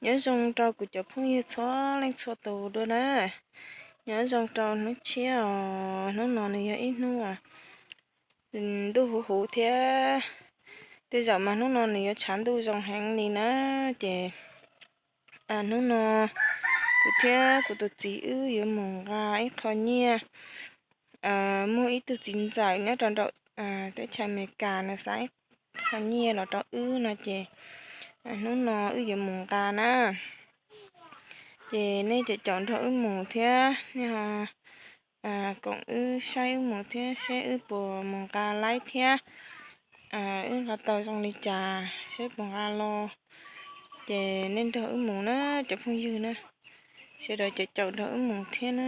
Nyob zoo rau kuv cov phooj ywg txhua leej txhua tus dua na. Nyob zoo rau hnub tshiab os, hnub no nws yog ib hnub ntuj huv huv thiab. Tej zaum mas hnub no nws yuav tshav ntuj zoo heev li na. Ces hnub no kuv thiab kuv tus txiv wb yuav mus nqa ib qho nyiaj. Muaj ib tug txiv ntxawm nyob rau nraum teb chaws Amelikas nws xa ib qho nyiaj los rau wb no ces hnub no wb yuav mus nqa na. Ces nej caum caum nrog wb mus thiab, nej ho koom wb saib wb mus thiab seb wb puas mus nqa laib thiab. Wb nqa tau zoo li cas seb puas nqa los. Ces nej nrog wb mus na cov phooj ywg na, sawv daws caum caum nrog wb mus thiab na.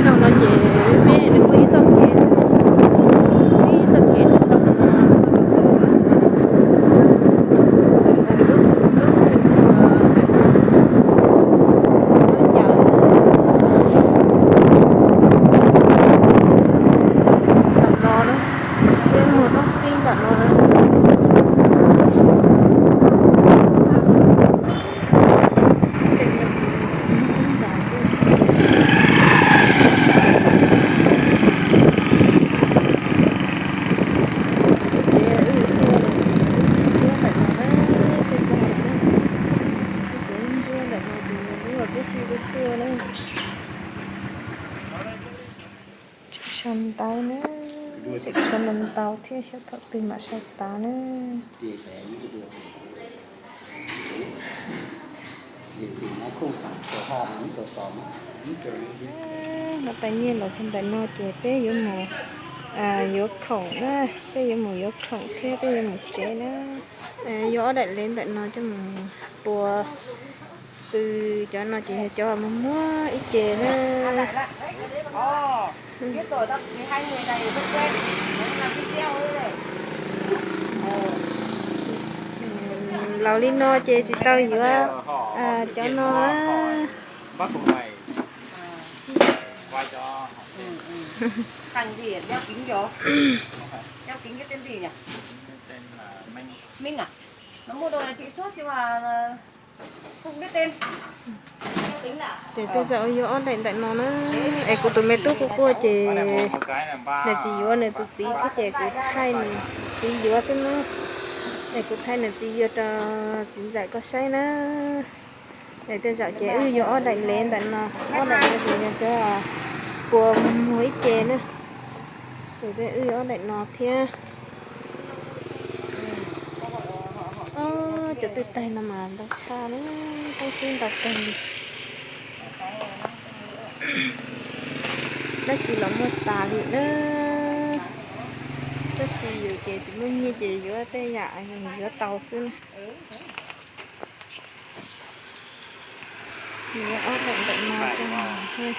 Lub nroog no ces peb nws muaj ib txoj kev, ib txoj kev rau lub, lub, lub yam ntawm no na, peb mus rau xib ntawm no. Sau ntawv na, sau ntawv thiab xyov thaum twg mam sau tas na. Nqa tais nyiaj los txog ntawm no ces peb yuav mus yuav khoom na, peb yuav mus yuav khoom thiab peb yuav mus tsev na. Yuav ob daim lev ntawm no coj mus pua pw, cov no ces yog cov muag muag ib ce na. Laus li no ces tsis tau yuav cov no. Ces tej zaum yuav ob daim ntawm no na. Es kuv tus me tub kuj quaj ces nws tsis yuav nws tus txiv thiab ces kuv thaij nws txiv yuav xwb na. Es kuv thaij nws txiv yuav rau txiv ntxawm koj saib na. Es tej zaum ces wb yuav ob daim lev ntawm no, ob daim no ces yog cov pua muag ib ce na. Ces wb yuav ob daim no thiab. Cov twj taig no mas ntau tshaj na, tau sib ntau kawg li. Dab tsi los muaj tas li na. Tab Tab sis yus ces tsis muaj nyiaj ces yuav tej yam yus yuav tau xwb na. Yuav ob daim ntawm no,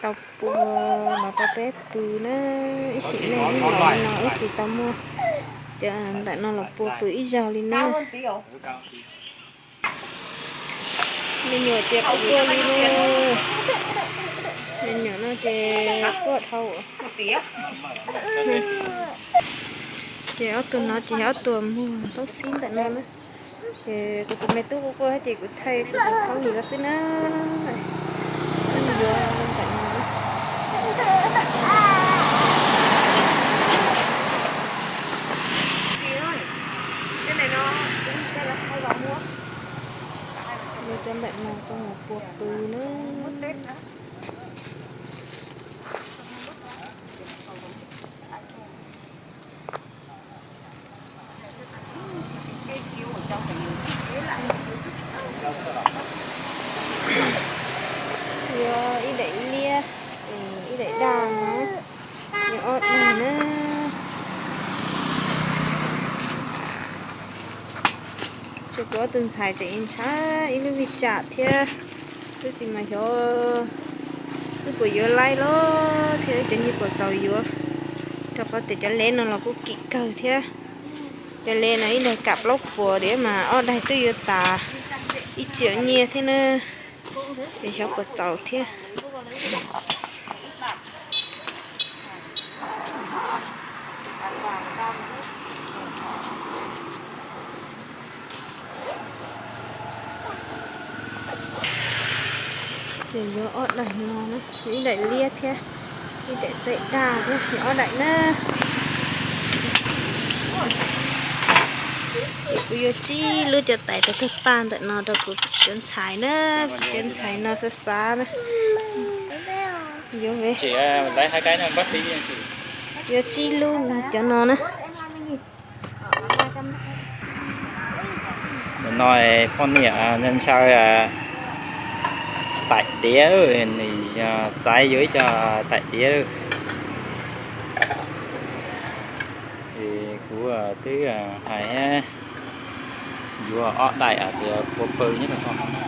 tau pua los rau peb pw na. Ib sim neej ib los no wb tsis tau muaj cov ntawm no los pua pw ib zaug li na. Me nyuam ces quaj quaj li no. Me nyuam no ces quaj dhau. Ces ob tug no ces yog ob tug muag toob xib ntawm no na. Ces kuv tus me tub quaj quaj ces kuv thaij kuv tus thaub yuav xwb na. Wb yuav ntawm no. Yuav cov ntawm no coj mus pua pw na. Yuav ib daim liab, ib daim daj no, yuav ob daim na. Ces kuv ob tug ntxhais tseem ntshai ib lub vij tsam thiab, tab sis mas xyov wb puas yuav laib los thiab cov nyiaj puas txaus yuav, rau qhov tias cov lev no los kuj kim kawg thiab. Cov lev no ib daim kam plaub puas diam mas ob daim twb yuav tas ib txhiab nyiaj thiab na. Es xyov puas txaus thiab. Ces yuav ob daim no, ib daim liab thiab ib daim txaij daj thiab, ob daim na. Ces kuv yuav tsib lub cov tais tag tag paj ntawm no rau kuv cov ntxhais na, kuv cov ntxhais no xav xav na. Yuav, yuav tsib lub cov no na. Ntawm no poj niam ntshaw tais diav, nws xav yuav ib co tais diav. Es kuv twb hais yuav ob daim hais tias pua pw nyob rau hauv no.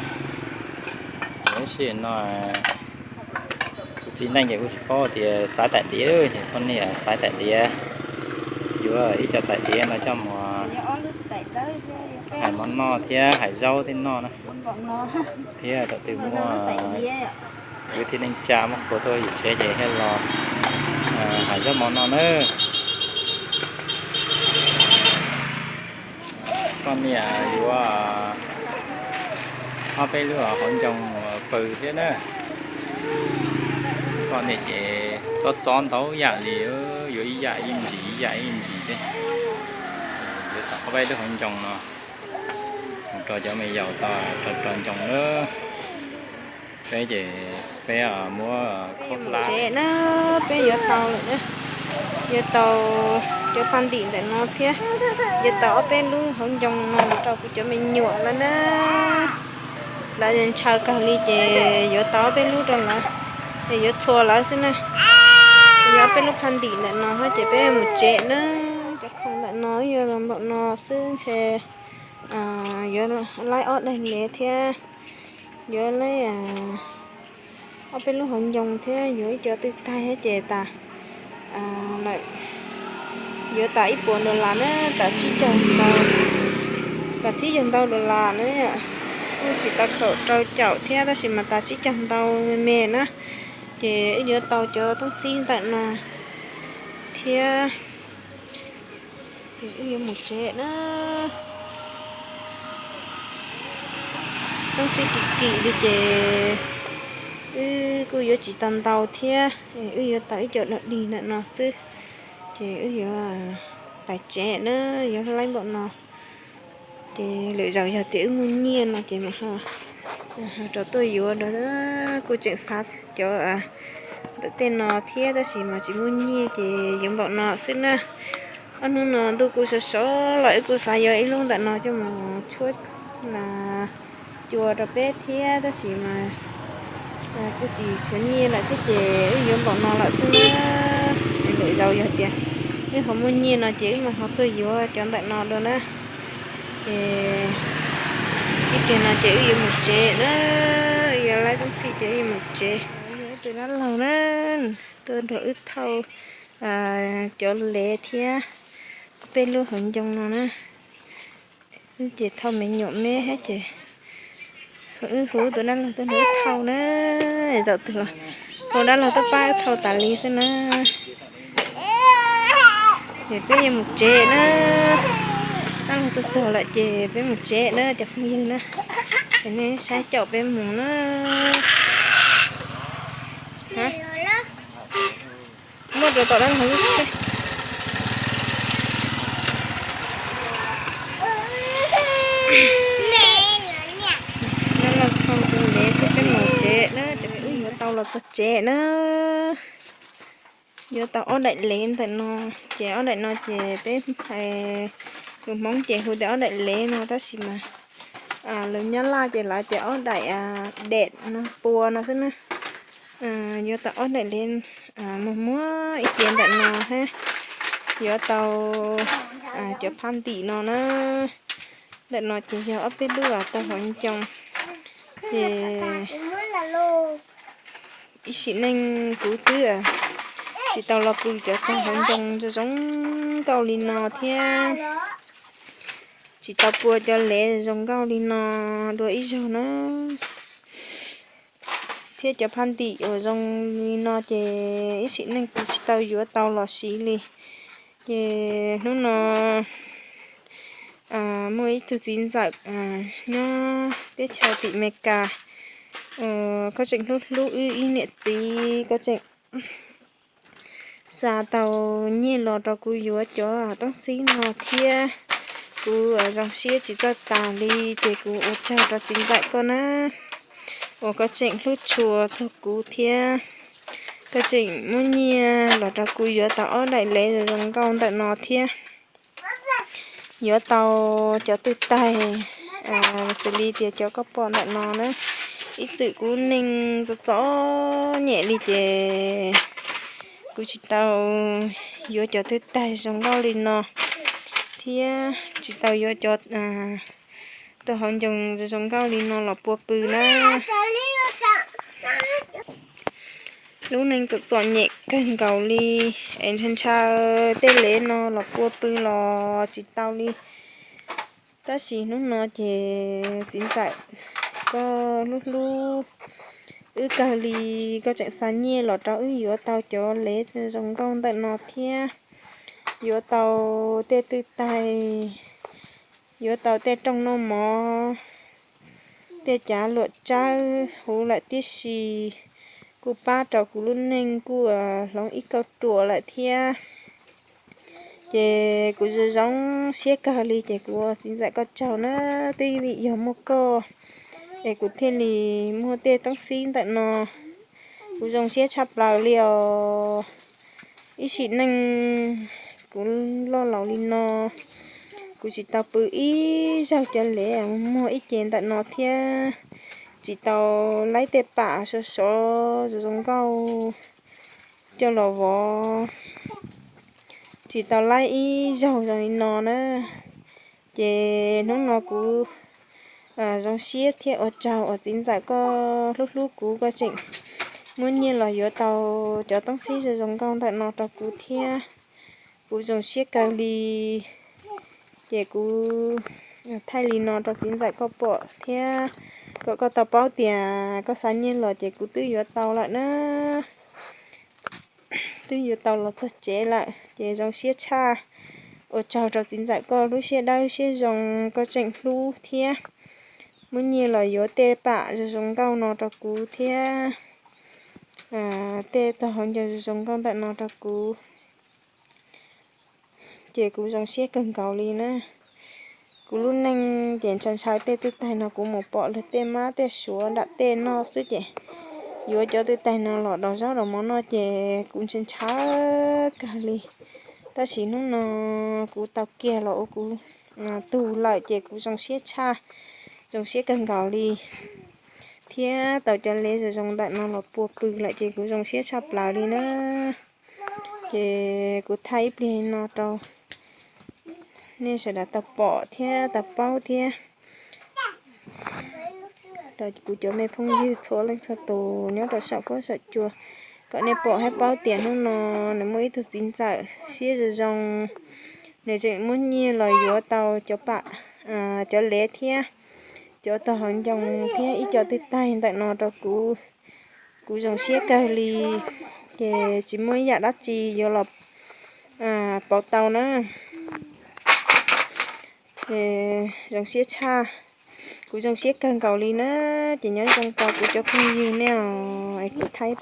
Tab sis no kuv txiv neej ces kuj tsis paub tias xaiv tais diav, ces poj niam xaiv tais diav, yuav ib co tais diav no coj mus hais mov noj thiab hais zaub thiab noj na. Thiab thaum twg muaj kwv tij neej tsa muaj qhua tuaj yus tsev ces thiaj los hais zaub mov noj na. Poj niam yuav ob peb lub hauv ncoo pw thiab na. Poj niam ces txob txob ntau yam li, yuav ib yam ib ntsis ib yam ib ntsis thiab. Yuav tau ob peb lub hauv ncoo no mus rau cov me yaus tau rau rau ncoo na. Peb ces peb muab khaub hlab na, peb yuav tau lawm na. Yuav tau cov phaj ntim ntawm no thiab, yuav tau ob peb lub hauv ncoo no mus rau kuv cov me nyuam lawm na. Lawv ntshaw kawg li ces yuav tau ob peb lub rau lawv, es yuav txhua lawv xwb na. Yuav ob peb lub phaj ntim ntawm no thiab ces peb mus tsev na. Cov khoom ntawm no yuav los npaum no xwb ntshe yuav laib ob daig lev thiab, yuav laib ob peb lub hauv ncoo thiab yuav ib co twj taig thiab ces tas lawm. Yuav tas ib puas dollar na, tas tsib caug ntau, tas tsib caug ntau dollar na. Kuj tsis tau khaum rau caum thiab tab sis mas tas tsib caug ntau me me na. Ces wb yuav tau cov toob xib ntawm no thiab. Ces wb yuav mus tsev na. Toob xib kim kim li ces wb kuj yuav tsis tau ntau thiab, wb yuav tau ib co dog dig ntawm no xwb. Ces wb yuav pais tsev na, yuav laib npaum no. Ces lwm zaus yog tias wb muaj nyiaj no ces mam ho rov tuaj yuav dua. Kuj tseem xav cov ntawm tej no thiab tab sis mas tsis muaj nyiaj ces yuav npaum no xwb na. Ob hnub no ntuj kuj sov sov lawm wb kuj xav yuav ib lub ntawm no coj mus tshuab cua rau peb thiab tab sis mas kuj tsis tshuav nyiaj lawm thiab ces wb yuav npaum no lawm xwb na. Ces lwm zaus yog tias Wb ho muaj nyiaj no ces wb mam ho tuaj yuav cov ntawm no dua na. Ces ib pliag no ces wb yuav mus tsev na, wb yuav laib toob txhij ces wb yuav mus tsev. Yog tus dab laug na, tuaj nrog wb thauj cov lev thiab peb lub hauv ncoo no na. Wb ces thauj me nyuam me thiab ces wb hu tus dab laug tuaj nrog wb thauj na. Zaum twg los hu dab laug tuaj pab wb thauj tas li xwb na. Ces peb yuav mus tsev na. Dab laug tuaj txog lawm ces peb mus tsev na cov phooj ywg na. Ces nej saib caum peb mus na. Muab rau tom dab laug lub tsheb. Dab laug thauj tus lev thiab peb mus tsev na, wb yuav tau los txog tsev na. Yuav tau ob daim lev ntawm no, ces ob daim no ces peb hais, lus Hmoob ces hu tias ob daim lev no tab sis mas lus Nyab Laj ces lawv tias ob daim dam no pua no xwb na. Yuav tau ob daim lev muag muag ib ce ntawm no thiab yuav tau cov phaj ntim no na. Ntawm no ces yog ob peb lub taug hauv ncoo. Ces ib sim neej kuv twb tsis tau los pw cov taug hauv ncoo zoo zoo nkauj li no thiab tsis tau pua cov lev zoo nkauj li no dua ib zaug na. Thiab cov phaj ntim uas zoo li no ces ib sim neej kuv tsis tau yuav tau los siv li. Ces hnub no muaj ib tug txiv ntxawm nyob teb chaws tim Amelikas, koj tseem hlub hlub wb ib niam txiv, koj tseem xa tau nyiaj los rau kuv yuav cov toob xib no thiab kuv zoo siab tsis txawj tas li, ces kuv ua tsaug rau txiv ntxawm koj na, uas koj tseem hlub tshua txog kuv thiab koj tseem muab nyiaj los rau kuv yuav tau ob daim lev zoo nkauj ntawm no thiab yuav tau cov twj tais xws li tias cov koj pom ntawm no na. Ib txwm kuv neej txom txom nyem li ces kuv tsis tau yuav cov twj tais zoo nkauj li no thiab tsis tau yuav cov taug hauv ncoo zoo nkauj li no los pua pw na. Lub neej txom txom nyem kawg nkaus li es ntshaw ntshaw tej lev no los pua pw los tsis tau li. Tab sis hnub no ces txiv ntxawm koj hlub hlub wb kawg li, koj tseem xa nyiaj los rau wb yuav tau cov lev zoo nkauj ntawm no thiab yuav tau tej twj tais, yuav tau tej rooj noj mov, tej cav luam tsawb huv lawm tib si. Kuj pab rau kuv lub neej kuj hloov ib kauj ruam lawm thiab. Ces kuv zoo zoo siab kawg li ces kuv ua txiv ntxawm koj tsaug na, twb vim yog muaj koj es kuv thiaj li muaj tej toob xib ntawm no. Kuv zoo siab tshaj plaws li os. Ib sim neej kuv loj laus li no, kuv tsis tau pw ib zaug cov lev muag ib ce ntawm no thiab tsis tau laib tej pam sov sov zoo zoo nkauj coj los vov, tsis tau laib ib zaug zoo li no na. Ces hnub no kuv zoo siab thiab ua tsaug uas txiv ntxawm koj hlub hlub kuv, koj tseem muab nyiaj los yuav tau cov toob xib zoo zoo nkauj ntawm no rau kuv thiab. Kuv zoo siab kawg li. Ces kuv thaij li no rau txiv ntxawm koj pom thiab kom koj tau paub tias koj xa nyiaj los ces kuv twb yuav tau lawm na. Twb yuav tau los txog tsev lawm ces zoo siab tshaj. Ua tsaug rau txiv ntxawm koj lub siab dawb siab zoo, koj tseem hlub thiab muab nyiaj los yuav tej pam zoo zoo nkauj no rau kuv thiab tej tog hauv ncoo zoo zoo nkauj ntawm no rau kuv. Ces kuv zoo siab kawg nkaus li na. Kuv lub neej ces ntshaw ntshaw tej twj tais no, kuv mus pom luag tej mab tej suav nram tej noj xwb ces yuav cov twj tais no los daus zaub daus mov noj ces kuv ntshaw ntshaw kawg li. Tab sis hnub no kuv tau kiag los ua kuv tug lawm ces kuv zoo siab tshaj, zoo siab kawg nkaus li. Thiab tau cov lev zoo zoo ntawm no los pua pw lawm ces kuv zoo siab tshaj plaws li na. Ces kuv thaij ib pliag no rau nej sawv daws tau pom thiab tau paub thiab, rau kuv cov me phooj ywg txhua leej txhua tus nyob rau saum huab saum cua, kom nej pom thiab paub tias hnub no nws muaj ib tug txiv ntxawm siab zoo zoo, nws tseem muab nyiaj los yuav tau cov pam, cov lev thiab cov tog hauv ncoo thiab ib co twg taig ntawm no rau kuv. Kuv zoo siab kawg li, ces tsis muaj ib yam dab tsi yuav los pauv tau na. Zoo siab tshaj, kuv zoo siab kawg nkaus li na. Ces nyob zoo tau kuv cov phooj ywg nej os, es kuv thaij